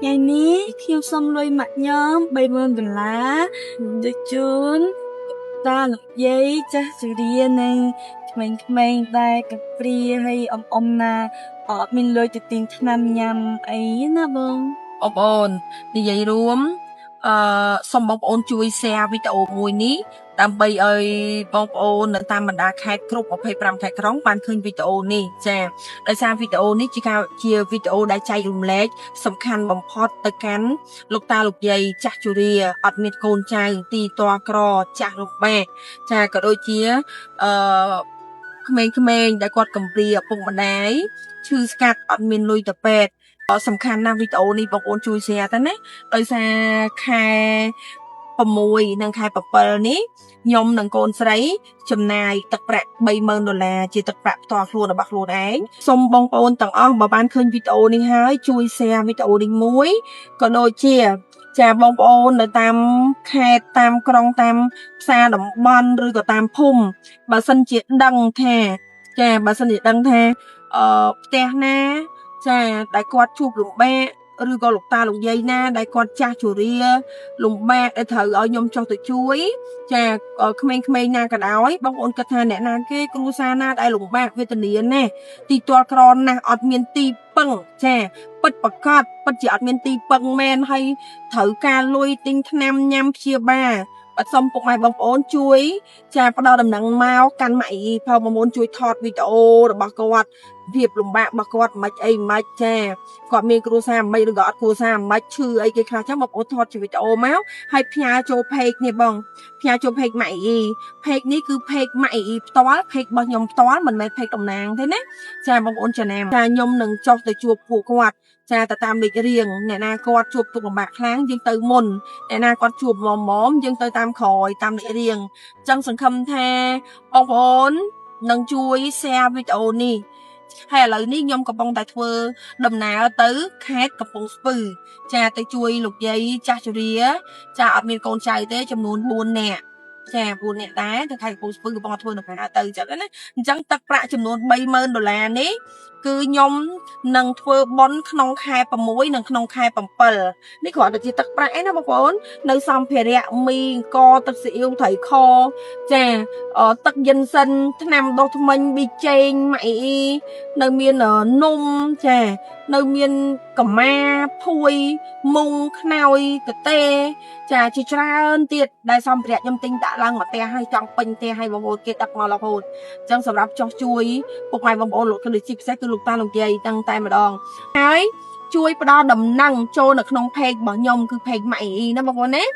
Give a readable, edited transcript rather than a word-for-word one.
ថ្ងៃនេះខ្ញុំសុំលុយម៉ាក់ខ្ញុំ30000ដុល្លារទៅជូនតាលោកយាយចាស់ជរានិងក្មេងៗដែលកំព្រាហើយអ៊ំអ៊ំណាអត់មានលុយទៅទិញថ្នាំញ៉ាំអីណាបង បងប្អូននិយាយរួមអឺសូមបងប្អូនជួយ share វីដេអូមួយនេះដើម្បីឲ្យបងប្អូននៅតាមបណ្ដាខេត្តគ្រប់25ខេត្តក្រុងបានឃើញវីដេអូនេះចា៎ដោយសារវីដេអូនេះជាការជាវីដេអូដែលចែករំលែកសំខាន់បំផុតទៅកាន់លោកតាលោកយាយចាស់ជរាអត់មានកូនចៅទីតក្រចាស់លំបាកចាក៏ដូចជាអឺក្មេងៗដែលគាត់កំព្រាឪពុកម្ដាយឈឺស្កាត់អត់មានលុយទៅពេទ្យ សំខាន់ណាស់វីដេអូនេះបងប្អូនជួយ share ទៅណាដោយសារខែ6និងខែ7នេះខ្ញុំនិងកូនស្រីចំណាយទឹកប្រាក់30000ដុល្លារជាទឹកប្រាក់ផ្ទាល់ខ្លួនរបស់ខ្លួនឯងសូមបងប្អូនទាំងអស់បើបានឃើញវីដេអូនេះហើយជួយ share វីដេអូនេះមួយក៏ដូចជាចាបងប្អូននៅតាមខេត្តតាមក្រុងតាមផ្សារតំបន់ឬក៏តាមភូមិបើសិនជាដឹងថាចាបើសិនជាដឹងថាអឺផ្ទះណា ចាដែលគាត់ជួបលំបាកឬក៏លោកតាលោកយាយណាដែលគាត់ចាស់ជរាលំបាកដែលត្រូវឲ្យខ្ញុំចុះទៅជួយ ចាក្មេងៗណាក៏ដោយបងប្អូនគិតថាអ្នកណាគេគ្រួសារណាដែលលំបាកវេទនាណាស់ទីទាល់ក្រណាស់អត់មានទីពឹងចាពិតប្រកបពិតជាអត់មានទីពឹងមែនហើយត្រូវការលុយទិញថ្នាំញ៉ាំព្យាបាលបាទសូមពុកម៉ែបងប្អូនជួយ ចាផ្ដល់ដំណឹងមកកាន់ម៉ាក់អ៊ីផងបងប្អូនជួយថតវីដេអូរបស់គាត់ភាពលំបាករបស់គាត់មិនអីមិនចាគាត់មានគ្រួសារមិនឬក៏អត់គ្រួសារមិនឈឺអីគេខ្លះចឹងបងប្អូនថតជាវីដេអូមកហើយផ្ញើចូល page នេះបងផ្ញើចូល page ម៉ាក់អ៊ី page នេះគឺ page ម៉ាក់អ៊ីផ្ទាល់ page របស់ខ្ញុំផ្ទាល់មិនមែន page តំណាងទេណាចាបងប្អូនចំណាំចាខ្ញុំនឹងចុះទៅជួបពួកគាត់ចាទៅតាមលេខរៀងអ្នកណាគាត់ជួបទុក្ខលំបាកខ្លាំងយើងទៅមុនអ្នកណាគាត់ជួបមុំមុំយើងទៅតាមក្រោយតាមលេខរៀងចឹងសង្ឃឹមថាបងប្អូននឹងជួយ share វីដេអូនេះហើយឥឡូវនេះខ្ញុំកំពុងតែធ្វើដំណើរទៅខេត្តកំពង់ស្ពឺចាទៅជួយលោកយាយចាស់ជរាចាអត់មានកូនចៅទេចំនួន4នាក់ចា4នាក់ដែរទៅខេត្តកំពង់ស្ពឺកំពុងតែធ្វើដំណើរទៅអញ្ចឹងណាអញ្ចឹងទឹកប្រាក់ចំនួន30000ដុល្លារនេះគឺខ្ញុំនឹងធ្វើបុណ្យក្នុងខែ6និងក្នុងខែ7នេះគ្រាន់តែជាទឹកប្រាក់ឯណាបងប្អូននៅសម្ភារៈមីអង្គទឹកស៊ីអ៊ីវត្រីខចាទឹកយិនសិនថ្នាំដុសធ្មេញប៊ីចេងម៉ាក់អ៊ីនៅមាននំចានៅមានកម្មាភួយមុងខ្នើយកាតេចាជាច្រើនទៀតដែលសម្ភារៈខ្ញុំទិញដាក់ឡើងមកផ្ទះហើយចង់ពេញផ្ទះឲ្យបងប្អូនគេដឹកមករហូតអញ្ចឹងសម្រាប់ចោះជួយពុកម៉ែបងប្អូនលោកគឺជាពិសេសគឺលោកតាលោកយាយតាំងតែម្ដងហើយជួយផ្ដល់ដំណឹងចូលនៅក្នុង page របស់ខ្ញុំគឺ page ម៉ាក់អ៊ីណាបងប្អូនណា។